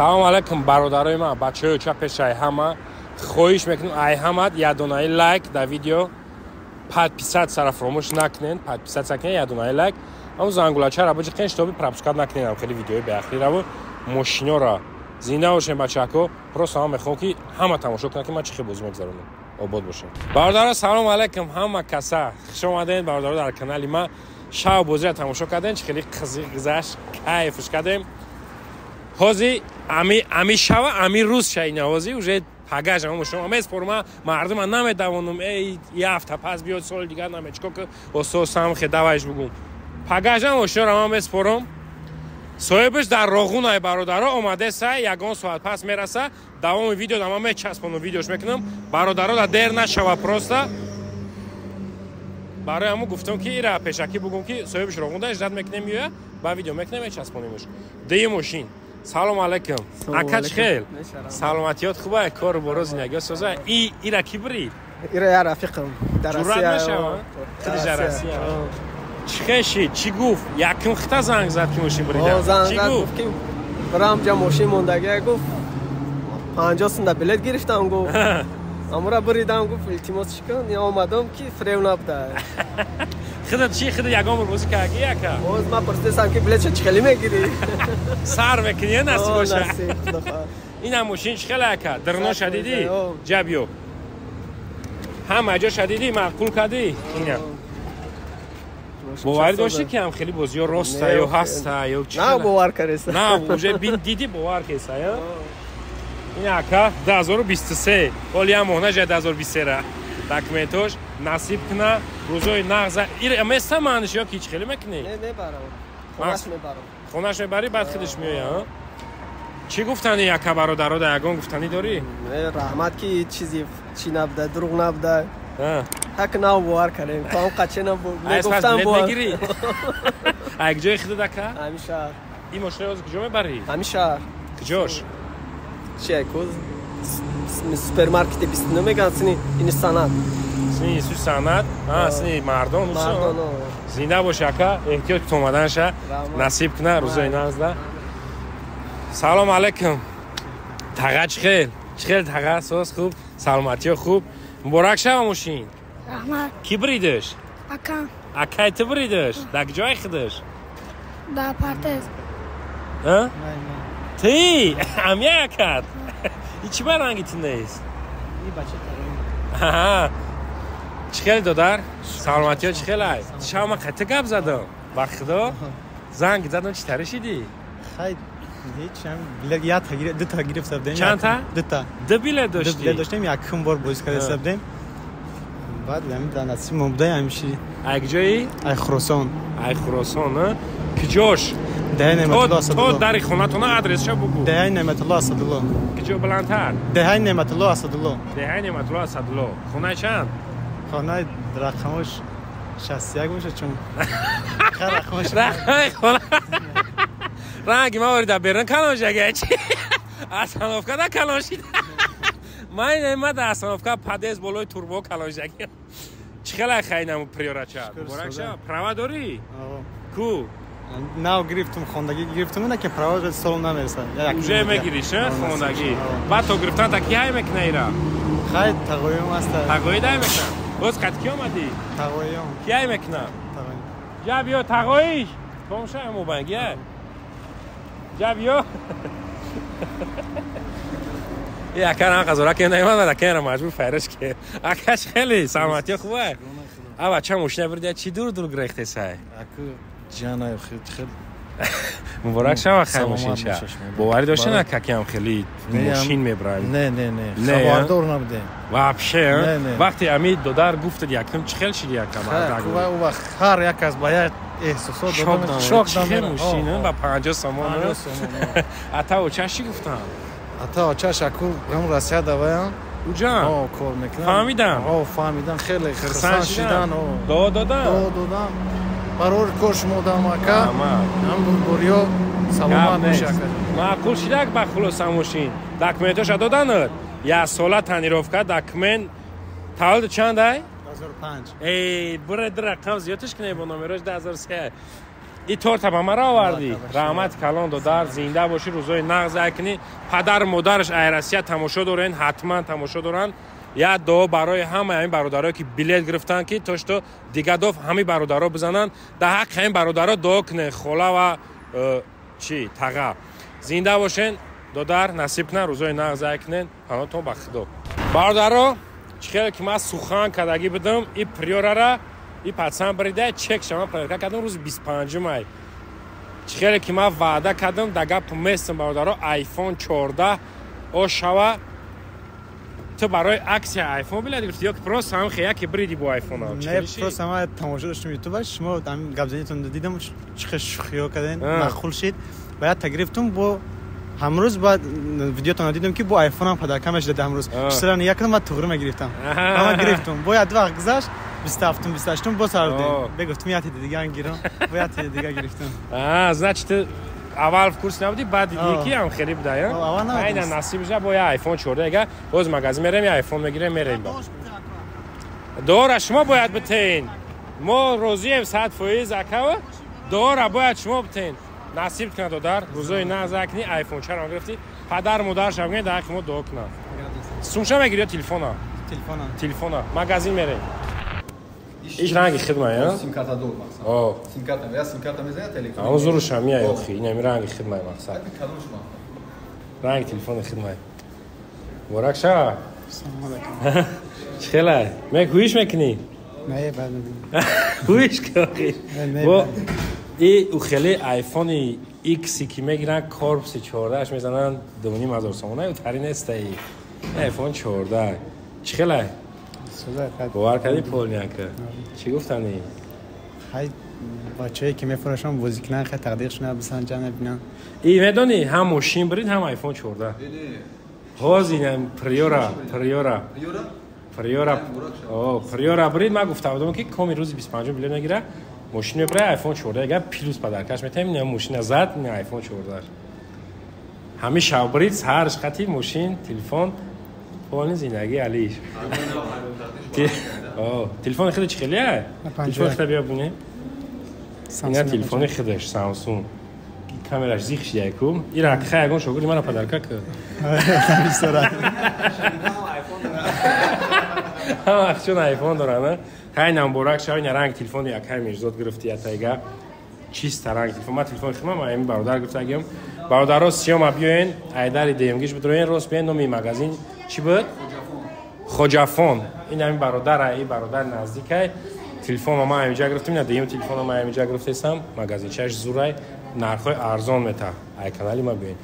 Салом алейкум бародарои ман, бачаҳои ча пешаи ҳама. Хоҳиш мекунем ай ҳамат як донаи лайк дар видео, подписаться фаромӯш накунед, подписаться кунед, як донаи лайк, ҳамун зангулачаро биҷиқен, чтобы пропускать накунед хеле видеои беахлираву мошинора. Зинда бошем, бачаҳако. Просто ман мехоҳам, ки ҳама тамошо кунад, ки ман чӣ хел бозӣ мегзаронам. Обод бошем. Бародаро, салом алейкум ҳама каса. Хуш омадед, бародаро, дар канали ман. Шав бозиро тамошо кардем, чӣ хеле қизиқ гузашт, кайфш кардем. Ҳози ами шава, ами рӯз шаина, ҳози уже пагаш ама шумо меспорма, мардума намедавонум. Эй, я ҳафта пас биёд, соли дигар намечико ки ососам хе давайш бугум. Пагаш ама шумо ман меспорам. Соҳибаш дар Роғунай, бародаро, омадеса, ягон соат пас мераса. Давоми видео дама мечаспонам, видеош мекунам. Бародаро, да дер нашава, просто барои ҳамун гуфтам, ки ира пешакӣ бугум, ки соҳибаш Роғунда, ждать мекунем, меоя, ба видео мекунем, мечаспонимш. Дии мошин. Салом алейкум. Ака, чӣ хел? Саломатиёт хуба, кору боро, зиндагиё соза. И ира ки бирид? Ира я рафиқам дар Ҷуръат Россия. Мешава? Худиш дар Россия. Чӣ хел шид? Чӣ гуфт? Якум хита занг зад, ки мошин О, биридам. занг Чӣ зад, гуфт? гуфт, ки бирам ҷа, мошин мондагия, гуфт, 50 сумда билет гирифтам, гуфт, амура биридам, гуфт, илтимос чӣ кун, я омадам, ки фиреб набуда. Худат чӣ, худат ягон бор бозӣ кардӣ, ака? Боз ман пурсидам, ки билетшо чӣ хеле мегирӣ? Сар мекунӣ, насиб О, боша. Насиб, худо хоҳад. Инам мошин чӣ хеле, ака? Дирноша дидӣ? О. Ҷа биё. Ҳама ҷоша дидӣ, маъқул кардӣ? Ина. Боварӣ доштӣ, ки ҳам хеле бозиё роста Не, ё охе. ҳаста ё чӣ На, хеле? бовар кардеса. На, уже бин дидӣ, бовар кеса, я? Ин ака 2023, ҳоли ям моҳ нажа 2023 ра. Документош насиб куна, рӯзои нағза. Ир места маъниш ё ки чӣ хеле мекунӣ? Не, мебарам. Хонаш мебарам. Хонаш мебарӣ, баъд худаш меоя, а? Чӣ гуфтанӣ, ака, бародаро, да ягон гуфтанӣ дорӣ? Не, раҳмат, ки чизи чӣ набуда, дурӯғ набуда. А. Ҳак нав бовар кардем. То ҳам қаче набуд. Ай, пас Мегуфтам билет бовар. мегирӣ? Ай ҷои худат, ака? Ҳамин шаҳр. Ин мошина ҳозир куҷо мебарӣ? Ҳамин шаҳр. Куҷош? Чи ку? Супермаркети 29 меган, сини ини санат. Сини су санат, а, сини мардон, усо. Мардон. О. Зинда бош, ака, эҳтиёт кун омаданша. Раҳмат. Насиб куна, рӯзои нағзда. Салом алейкум. Таға, чӣ хел? Чӣ хел, таға, соз хуб, саломатиё хуб. Муборак шава мошин. Раҳмат. Кӣ биридаш? Акам. Акай ту биридаш? Дар куҷои худаш? Дар Партез. А? Ти? Амя акат? И чӣ ба ранги ту нест? Аҳа. Чӣ хел, додар? Саломатиё чӣ хел ай? Шав ман қайта гап задам. Ба худо занг задам, чӣ тари шидӣ? Хай, ҳеч, ҳам билет як та ду та гирифта будем. Чанд та? Ду та. Ду билет Ду билет доштӣ? Доштем, якум бор бозӣ карда будем. Баъд ҳамин дар насиб мо буда ҳамиши. Ай куҷои? Ай Хуросон. Ай Хуросон, а? Куҷош? Деҳаи Неъматулло То Асадулло. дари хонатона адресша бугӯ. Деҳаи Неъматулло Асадулло. Куҷо, баландтар? Деҳаи Неъматулло Асадулло. Деҳаи Неъматулло Асадулло. Хонаи чанд? Хонаи рақамош 61 бошад, чун хай рақамош. Рақами хона. Ранги ман вори дар берун калон шага чи? Остановка да калон шид. Ман ма дар остановка подъезд болои турбо калон шага. Чӣ хела хайнаму приорача? Шукр, Муборак соза. шава. Права дорӣ? О. Ку? Нав гирифтум, хондагӣ гирифтум, на ки права сол намерасад. Як Уже муддат. мегириш, О, хондагӣ. О. Баъд то гирифтан та ки ҳай мекуна ира? Хай, тағоём аста. Тағоӣ дай мекуна. Боз қад ки омадӣ? Тағоём. Ки ҳай мекуна? Тағоём. Ҷа биё, тағоиш. Томша мобанги ай. Ҷа биё. И ака рам қазора ки наимад, ака ра маҷбур файраш ки. Акаш хеле саломатиё хуб ай. А бача мошина бирдия, чӣ дур дур гирехтесай? Аку ҷанай хел. Муборак шава, хай, Саломат мошинча. бошаш, муборак. Боварӣ дошта Барак. на каки ҳам хеле Не, мошин мебарам? Не, не, не. Не, Хабардор набудем. Вообще, Не, не. вақте ами додар гуфтад, якум чӣ хел шиди, якам? Ку у вақт ҳар як кас ба як эҳсосот шок додам. шок Шок чӣ додам. мошин ба 50 сомон. 50 сомон. Ата оча чӣ гуфтам? Ата очаш аку ҳам Россия даваям. Уҷа? О, кор мекунам. Фаҳмидам. О, фаҳмидам, хеле Хурсанд хурсанд шидан. О. Дуо додан? Дуо додам. Барори кор шумо дам, ака. Раҳмат. Ҳам бурдбориё, саломат Гап бош, нест. ака. Маъқул шидак ба хулоса мошин. Документоша доданад? Як сола тонировка, документ. Таваллуд чанд ай? 2005. Эй, бура ду рақам зиёдташ кунед, бо номерош 2003. И торта ба мара овардӣ. Раҳмат калон додар, зинда бошӣ, рӯзои нағз акнӣ. Падар модараш ай Россия тамошо дорен, ҳатман тамошо доранд. Як дуо барои ҳамаи ҳамин бародарое ки билет гирифтанд, ки то что дига доф ҳамин бародаро бизананд. Дар ҳаққи ҳамин бародаро дуо кунед, хола ва чӣ таға. Зинда бошен, додар, насиб кунад, рӯзои нағз акнен. Паноҳтон ба Худо. Бародаро, чӣ хеле ки ман сухан кардагӣ будам, и приорара и пацан брида чек шама проверка кардам рӯзи 25 май. Чӣ хеле ки ман ваъда кардам, да гап местам бародаро, iPhone 14 ошава. Ту барои аксия iPhone билет гирифтӣ ё ки просто ҳам хе яке бриди бо iPhone? Не, просто ман тамошо доштам ютубаш, шумо ҳамин гапзанитон дидам, чӣ хел шӯхиҳо карден, маъқул шид. Ба як та гирифтум, бо ҳамрӯз баъд видеотонро дидам, ки бо айфонам падарка мешуда ҳамрӯз. Чисра нигоҳ кардам, ман туғри мегирифтам. Ман гирифтум. Бо як вақт гузашт, 27-ум, 28-ум боз сар бегуфтум, як дига гирам, бо як дига гирифтум. Значит, ту аввал в курсе набудӣ, баъд дидӣ ки ҳам хеле буда, я? Айна насиб ша, бо як iPhone 14 ага, боз магазин мерем, як iPhone мегирем, мерем. Дуора шумо бояд битеин. Мо розием 100% акава. Дуора бояд шумо битеин. Насиб кунад додар, рӯзои нағз акнӣ, iPhone чаро гирифтӣ, падар модараш бигӯянд дар ҳаққи мо дуо кунад. Сумша мегирӣ ё телефона? Телефона. Телефона. Магазин мерем. Иш ранги хидма, я? Сим-карта дор мақсад. О. Сим-карта, я сим-карта мезанад телефон. А зуруш ҳам меяй охи, ин ҳами ранги хидмай мақсад. Ранги телефони хидмай. Муборак шава. Салом алайкум. Чӣ хелай? Мек ҳуиш мекунӣ? Не, бад мекунам. Ҳуиш ки охи. Бо и хеле iPhone X ки мегиранд, корпуси 14-аш мезананд 2500 сомона, тари нестаи. iPhone 14. Чӣ хелай? Бовар кардӣ полняка? Чӣ гуфтанӣ? Ҳай бачае ки мефурӯшам бозӣ кунанд, хай тақдиршона бисанҷанд, бинанд. И медонӣ, ҳам мошин бирид, ҳам iPhone 14. Ҳозир приора, приора. Приора. О, приора бирид, ман гуфта будам ки коми рӯзи 25 билет мегира, мошин мебара iPhone 14, агар плюс падаркаш метаем, ин мошина зад, ин iPhone 14. Ҳамин шаб бирид, саҳарш қати мошин, телефон, полни зиндагӣ алиш. Телефони худаш чӣ хеле? Телефони худа биё бинем. Ина телефони худаш Samsung. Камераш зих шида ку. Ира хай ягон шогирди мара падарка ку. Ҳама чун iPhone доранд. Хай намборак шава, ина ранг телефони якай Мирзод гирифти я тайга. Чиста ранг телефон. Ман телефони худам, ами бародар гирифтагиам. Бародаро сиёма биёен, айдари ДМГиш бидроен, рост биёен, номи магазин чӣ буд? Хоҷафон. Ин ҳамин бародар, ин бародар наздикай. Телефонро ман ҳаминҷа гирифтам, ина дуюм телефонро ман ҳаминҷа гирифтесам. Магазинчааш зурай, нархҳои арзон мета. Ай канали ма биёен.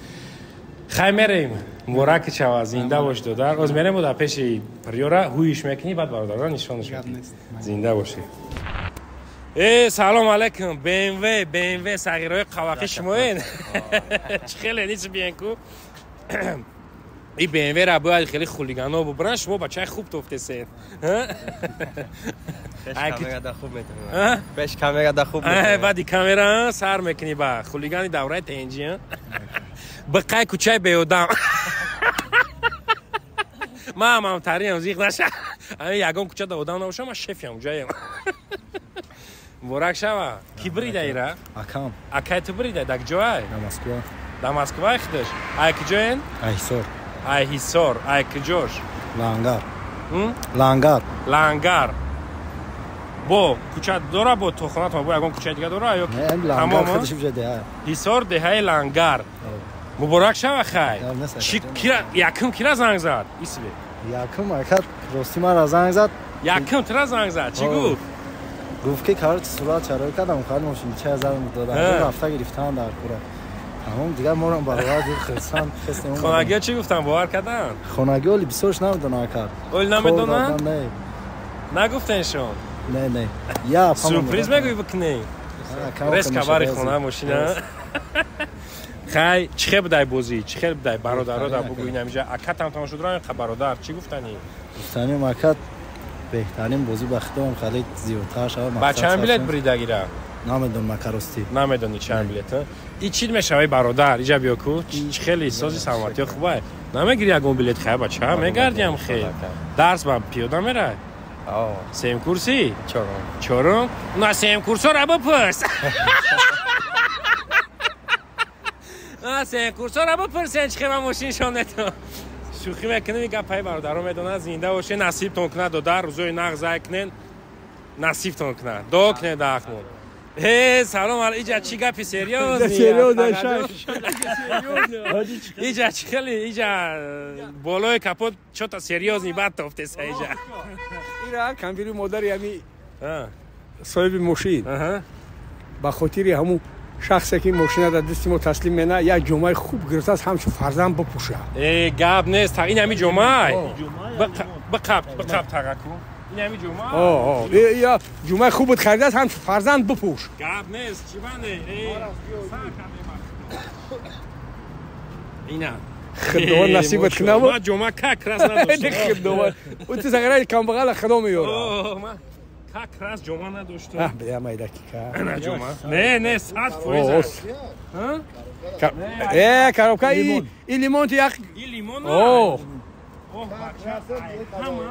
Хай мерем. Муборак шава, зинда бош додар. Оз мерем дар пеши приора ҳуиш мекунӣ, баъд бародарон нишонаш медиҳӣ. Зинда бошӣ. Э, салом алейкум. BMW, BMW сағираи қавақи шумоен. Чӣ хеле ничи биен ку? И BMW-ра бояд хеле хулигано бубаранд, шумо бачаи хуб тофтесен. Пеш камера да хуб метавонад. Баъди камера сар мекунӣ ба хулигани давраи ТНЖ. Бақай кӯчаи беодам. Ман ҳамтариам, зиқ наша. Ҳамин ягон кӯча да одам набошам, ман шефиам ҷоям. Муборак шава. Ки брида ира? Акам. Акай ту брида? Дар куҷоай? Дар Москва. Дар Москва худаш? Ай куҷоен? Ай Ҳисор. Ай Ҳисор. Ай куҷош? Лангар. Лангар. Лангар. Бо кӯча дора, бо то хонатон бо ягон кӯчаи дига дора ё тамом? Худаш уҷа деҳа. Ҳисор деҳаи Лангар. Муборак шава хай. Чӣ кира якум кира занг зад? Исбе. Якум ака рости мара занг зад. Якум тира занг зад. Чӣ гуфт? Гуфт ки короче сурат чарои кардам, хали мошинча задам додам, рафта гирифтан дар кура. Тамом дигар морам бародар дид хирсан хестем. Хонагиҳо чӣ гуфтан, бовар карданд? Хонагиҳо оли бисёрш намедонанд ака. Оли намедонанд? Нагуфтеншон? Не, не. Я сюрприз мегӯӣ бикунӣ? Резка бари хона мошина. Хай, чӣ хел будай бозӣ? Чӣ хел будай бародаро да бугӯ ин ҳамиҷа акатам тамошо дорам, бародар чӣ гуфтанӣ? Гуфтаним ака беҳтарин бозӣ ба худам хеле зиёдтар шавад. Ба чанд билет бридагира? Намедонам ака ростӣ. Намедонӣ чанд билет? И чӣ мешавад бародар? Иҷа биё ку. Чӣ хеле сози саломатиё хубай. Намегири ягон билет хай бача? Мегардиам хел. Дарс ба пиёда мерай? Сеюм курсӣ? Чорум. Чорум? На сеюм курсора бипурс. Сен курсора бипурсен чӣ хела мошиншон нето. Шӯхӣ мекунем, ин гапаи бародаро медонад. Зинда боше, насибтон кунад, додар, рӯзои нағз зай кунен, насибтон кунад. Дуо кунед даҳмон. Э, салом, иҷа чӣ гапи серьёзный? Иҷа чӣ хеле, иҷа болои капот чё-то серьёзный бад тофтеса иҷа. Ира кампири модари ҳами соҳиби мошин ба хотири ҳамун шахсе ки мошина дар дасти мо таслим мена, як ҷомаи хуб гирифтааст, ҳамчун фарзанд бипӯша. Э, гап нест, ин ҳами ҷомаай. Биқаб, биқаб тағаку. Ин ҳами ҷома? Я ҷумаи хуб буд харидааст, ҳамчун фарзанд бипӯш. Гап нест, чӣ бане? Ина. Худованд насибат кунад. Ма ҷома как раз надоштам. Худованд. Ӯ ту сагараи камбағала худо меёрад. Как раз ҷома надоштам. А, бия майдаки ка. Ана ҷома. Не, не, 100%. Э, коробка и лимон як. И лимон. О. Оҳ, бача, ҳама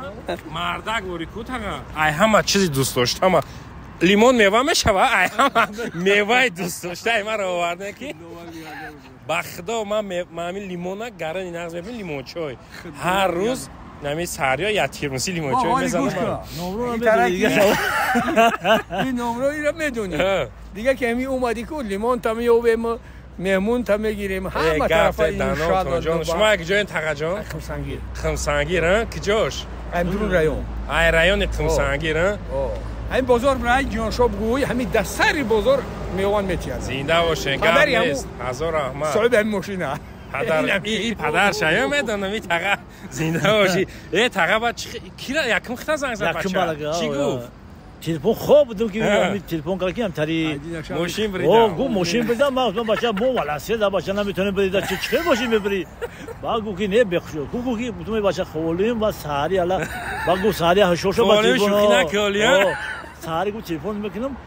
мардак вори ку тага. Ай ҳама чизи дӯст доштама. Лимон мева мешава, ай ҳама меваи дӯст доштаи маро оварде ки ба худо ман ҳамин лимона гарани нағз мебинам, лимончой. Ҳар рӯз нами саҳриё я тирмуси лимончой мезанам. Ин номро ира медонӣ. Дига ки ҳами омадӣ ку лимон та меёбем, меҳмон та мегирем ҳама тарафа иншаалло. Шумо як ҷоен тағаҷон? Қумсангир. Қумсангир, куҷош? Аймдурун район. Ай райони Қумсангир, ҳамин бозор рай ҷоншоб гӯй, ҳамин дар сари бозор меован метиҳад. Зинда бошен, гап нест. Ҳазор раҳмат. Соҳиби ҳамин мошина. Падар, и падар шая медонам, и таға зинда бошӣ. Э, таға ба кира якум хита занг зад бача? Чӣ гуфт? Телефон хоб будам ки телефон кард ки ҳамтари мошин бридам. Гуфт мошин бридам, ман гуфтам бача мо валасе да бача наметонем брида, чӣ чӣ мошин мебри? Баъд гуфт ки не бехушо. Гуфт ки гуфтам бача холим ва саҳари ала. Баъд гуфт саҳари ҳашошо ба телефон. Шӯхӣ наколи, саҳари гуфт телефон мекунам.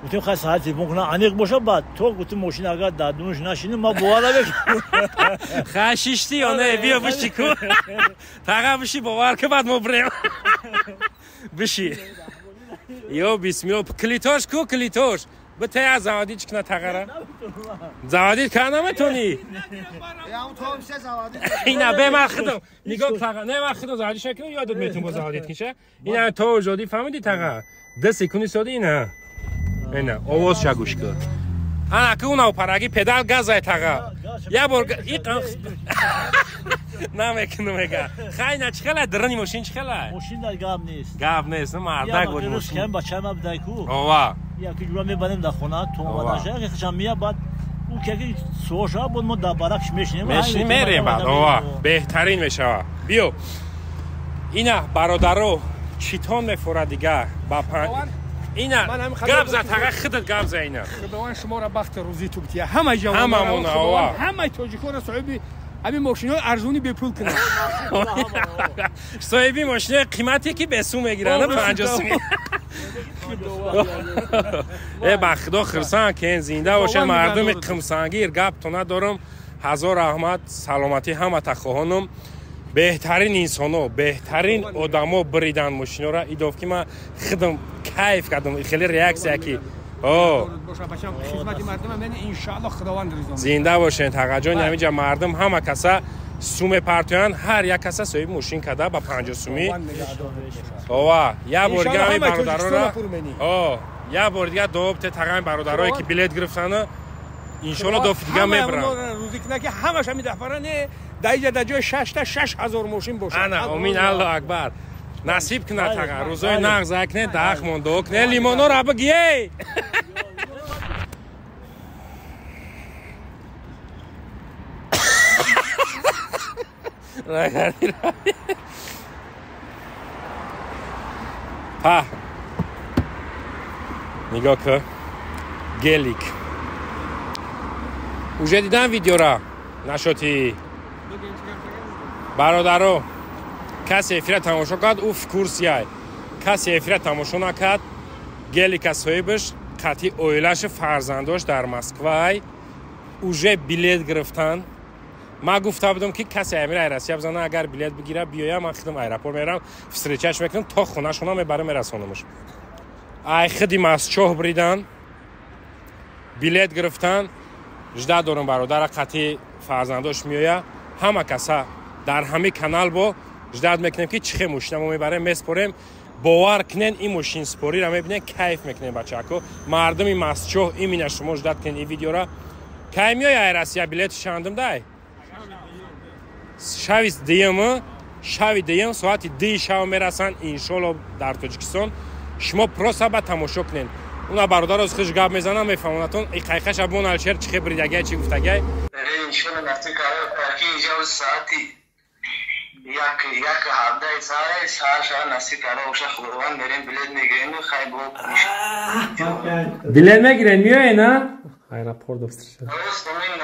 Гуфтем хай саҳари телефон кунам, аниқ боша, баъд то гуфтем мошин агар дар дунуш нашинем, ман бовар намекунам. Хай шишти ё не? Биё биши ку. Таға биши бовар ку, баъд мо бирем. Биши. Ё бисмилла, клитош ку, клитош. Бите я заводӣ чӣ куна тағара? Заводӣ ка наметонӣ? Ина бе ман худам. Нигоҳ таға, не ман худам заводиш накунам, ёдат метун бо заводит киша. Ина то ожодӣ фаҳмидӣ таға. 2 секунди соди ина. Ина овозша гӯш кун. Ана ку унав параги педал газай таға. Я бор и намекунам мега. Хай на чӣ хела дирни мошин чӣ хела? Мошин дар гап нест. Гап нест, мардак бори мошин. Бачаам дай ку. Ова. Яки ҷура мебарем дар хона, то омадаша, яки хашам мия, баъд ӯ ки яки суҳоша буд, мо дар баракш мешинем. Мешинем мерем баъд. Ова, беҳтарин мешава. Биё. Ина бародаро читон мефорад дига ба ина гап за таға худат гап за ина. Худованд шуморо бахти рӯзӣ ту бития. Ҳамаи ҷавонон, ҳамаи тоҷиконро соҳиби ҳамин мошинҳои арзонӣ бепул кунад. Соҳиби мошинои қимате ки бесум мегиранд, 50 сум. Э, ба худо хурсанд кен, зинда боша мардуми Қумсангир, гаптон надорам. Ҳазор раҳмат, саломатӣ ҳамата хоҳонам. Беҳтарин инсоно, беҳтарин одамо бридан мошинора. Идов ки ман худам кайф кардам, хеле реаксия ки зинда бошен тағаҷон. Ҳаминҷа мардум ҳама каса сум мепартоянд, ҳар як каса соҳиби мошин карда ба 50 сумӣ. Ова, як бор дига ҳамин бародарора, як бор дига дуо бите таға ҳамин бародарое ки билет гирифтанд, иншоалло дофи дига мебаранд. Рӯзӣ кунад ки ҳамаш ҳамин дафъара не, дар иҷа дар ҷои 6 та 6000 мошин бошад. Ана, омин, аллоҳ акбар. Насиб кунад таға, рӯзои нағз акне, даҳмон дуо кунед, лимонора бигӣ. Па нигоҳ кун, гелик уже дидан видеора нашоти бародаро. Касе эфира тамошо кард, ӯ в курсе. Касе эфира тамошо накард, гелика соҳибаш қатъи оилашу фарзандош дар Москвай уже билет гирифтанд. Ман гуфта будам ки касе амир ай Россия бизана, агар билет бигира, биёя, ман худам аэропорт мерам, встреча ш мекунам, то хонашона мебарам, мерасонамаш. Ай худи Масчоҳ бридан, билет гирифтан. Жда дорум бародара қатъи фарзандош меоя. Ҳама каса дар ҳами канал бо ждат мекунем ки чӣ хел мошина мо мебарем, меспорем. Бовар кунен, ин мошинспориро мебинен, кайф мекунем, бачако. Мардуми Мастчоҳ, имина шумо ждат кунен ин видеора. Кай меоя ай Россия? Билети чандум дай? Шави дуюм, шави дуюм соати 2 шав мерасанд, иншолло, дар Тоҷикистон. Шумо просто ба тамошо кунен. Уна бародар оз хуш гап мезанам, мефаҳмонатон. И қайқаша бон Алишер чӣ хел бридагай, чӣ гуфтагай. Иншолло насиб ки инҷа соати 1:17 саҳар саҳар шава, насиб карда боша Худованд, мерем, билет мегирем, хай бо. Билет мегирен, меоен, а? Аэропорт встреча.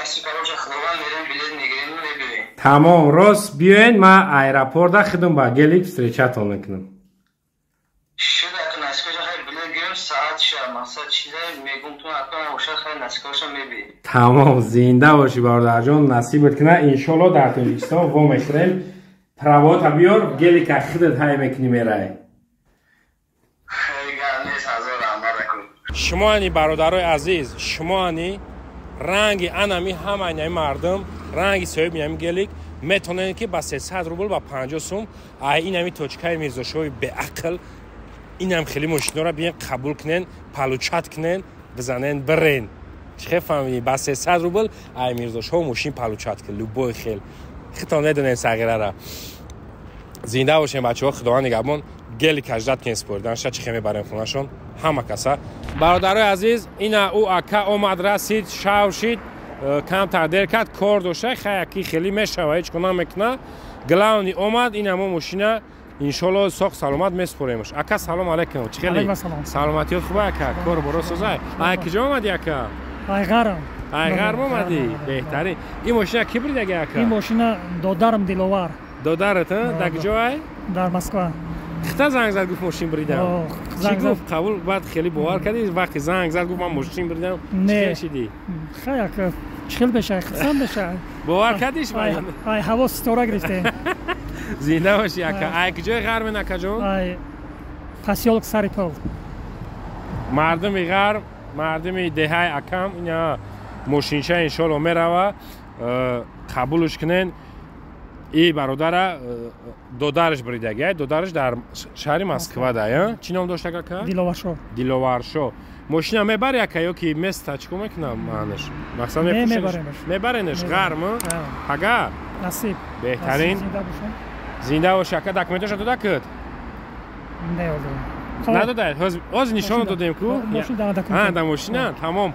Насиб карда боша Худованд, мерем, билет мегирем, мебирем. Тамом, рост биёен, ман аэропорта худам ба гелик встречатон мекунам. Шуда, насиб боша, хай билет гирем, соат ша мақсад чиза мегум ту акна боша, хай насиб боша мебирем. Тамом, зинда бошӣ, бародарҷон, насибат кунад, иншолло дар Тоҷикистон во мехӯрем. Правота биёр, гелика худат ҳай мекунӣ, мерай. Шумо ани, бародарои азиз, шумо ани ранги анами ҳамаи нами мардум, ранги соҳиби нами гелик метавонед ки ба 300 рубл, ба 50 сум ай инами точкаи Мирзошоҳи беақл инам хеле мошинора биен, қабул кунен, получать кунен, бизанен, бирен. Чӣ хел фаҳмидӣ? Ба 300 рубл ай Мирзошоҳ мошин получать кун, любой хел. Хитон медонем сағирара. Зинда бошем, бачаҳо, Худованд нигаҳбон. Гели каждат кен спориданша чӣ хел мебарем хонашон ҳама каса. Бародарои азиз, ина ӯ ака омад, расид, шав шид, камтар дер кард, кор дошта, хай аки хеле мешава, ҳеҷ кор намекуна. Главный омад, ина мо мошина иншолло соқ саломат меспоремаш. Ака, салом алейкум. Чӣ хели? Саломатиёт хуба, ака? Кор боро созай? Ай киҷо омадӣ, ака? Айғарам. Айғарм омадӣ? Беҳтарин. Ин мошина кӣ бридаги, ака? Ин мошина додарам Диловар. Додарат, дар куҷо ай? Дар Москва. Хита занг зад, гуфт мошин бридам. Чӣ гуфт? Қабул баъд хеле бовар кардӣ? Вақте занг зад, гуфт ман мошин бридам. Не. Чӣ шидӣ? Хай, ака, чӣ хел беша, хурсанд беша. Бовар кардиш? Ай ҳаво ситора гирифтем. Зинда бошӣ, ака. Ай куҷои ғармен, акаҷон? Ай посёлок Сарипол. Мардуми ғарб, мардуми деҳаи акам, ина мошинча иншолло мерава, қабулш кунен. И бародара додараш бридаги, додараш дар шаҳри Москва да. Чӣ ном дошт, ака? Диловаршо. Диловаршо. Мошина мебари, ака, ё ки места чӣ кор мекунам маънаш? Мақсад мебаренеш ғарм? Ага. Насиб. Беҳтарин. Зинда бошӣ, ака. Документаша дода куд? Надода. Ҳозир нишон додем ку? Да мошина, тамом.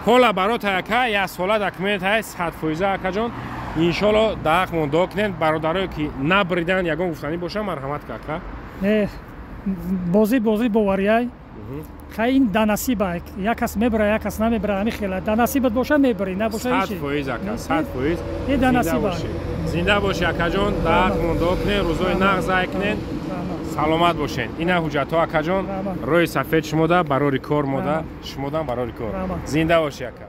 Ҳола барота, ака, як сола документ ҳай, 100%, акаҷон. Иншолло даҳақмон дуо кунед. Бародарое ки набридан, ягон гуфтанӣ боша, марҳамат, ака. Бозӣ бозӣ боварияй. Хай, ин да насиба, як кас мебара, як кас намебара, ҳами хела. Да насибат боша, мебарӣ, набоша. 100%, ака, 100%. Э, да насиба. Зинда бошӣ, акаҷон, даҳақмон дуо кунед, рӯзои нағз зай кунед, саломат бошед. Ина ҳуҷҷатҳо, акаҷон, роҳи сафед шумода, барори кор мода, шумодам барори кор. Зинда бошӣ, ака.